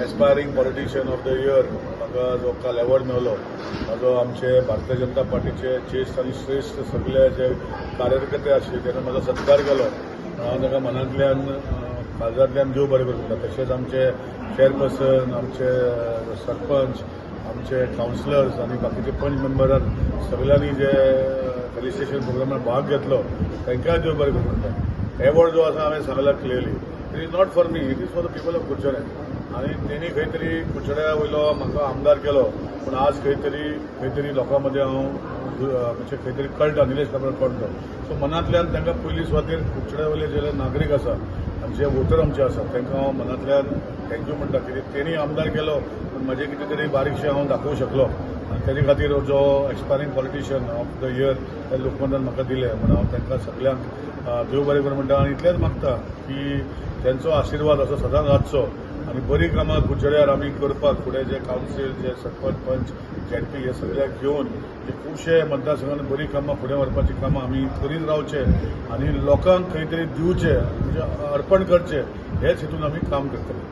Aspiring Politician of the Year म्हाका जो काल एवॉर्ड मेळलो, ताजो आमचे भारतीय जनता पार्टीचे ज्येश्ठ आनी श्रेश्ठ सगळे जे कार्यकर्ते आशिल्ले, तांणी म्हाजो सत्कार केलो. हांव ताका मनांतल्यान, काळजांतल्यान देव बरें करूं म्हणटा. तशेंच आमचे चेअरपर्सन, आमचे सरपंच, आमचे कावन्सिलर्स आनी बाकीचे पंच मेंबरान सगळ्यांनी जे फेलिसिटेशन प्रोग्रामान भाग घेतलो, तांकांय देव बरें करूं म्हणटा. एवॉर्ड जो आसा, हांवें सांगला clearly, it is not for me, it is for the people of Curchorem. आनी तेणी खंय तरी कुडचड्या वयलो म्हाका आमदार केलो, पूण आज खंय तरी लोकां मदें हांव म्हणजे खंय तरी कळटा निलेश काब्राल कोण तो. सो मनांतल्यान तांकां पयली सुवातेर कुडचड्या वयले जे नागरीक आसा आनी जे वोटर आमचे आसा, तांकां हांव मनांतल्यान thank you म्हणटा. कित्याक तेणी आमदार केलो, पूण म्हजें कितें तरी बारीकशें हांव दाखोवंक शकलो आनी तेजे खातीर जो Aspiring Politician of the Year त्या लोकमतान म्हाका दिलें म्हूण हांव तांकां सगल्यांक देव बरें करूं म्हणटा. आनी इतलेंच मागता की तेंचो आशिर्वाद असो सदांच आसचो आनी बरीं कामां कुडचड्यार आमी करपाक फुडें जे कावन्सील, जे सरपंच, पंच, झेडपी हे सगळ्याक घेवन जे खुबशे मतदारसंघान बरीं कामां फुडें व्हरपाची कामां आमी करीत रावचे आनी लोकांक खंय तरी दिवचे, म्हणजे अर्पण करचे, हेच हितून आमी काम करतले.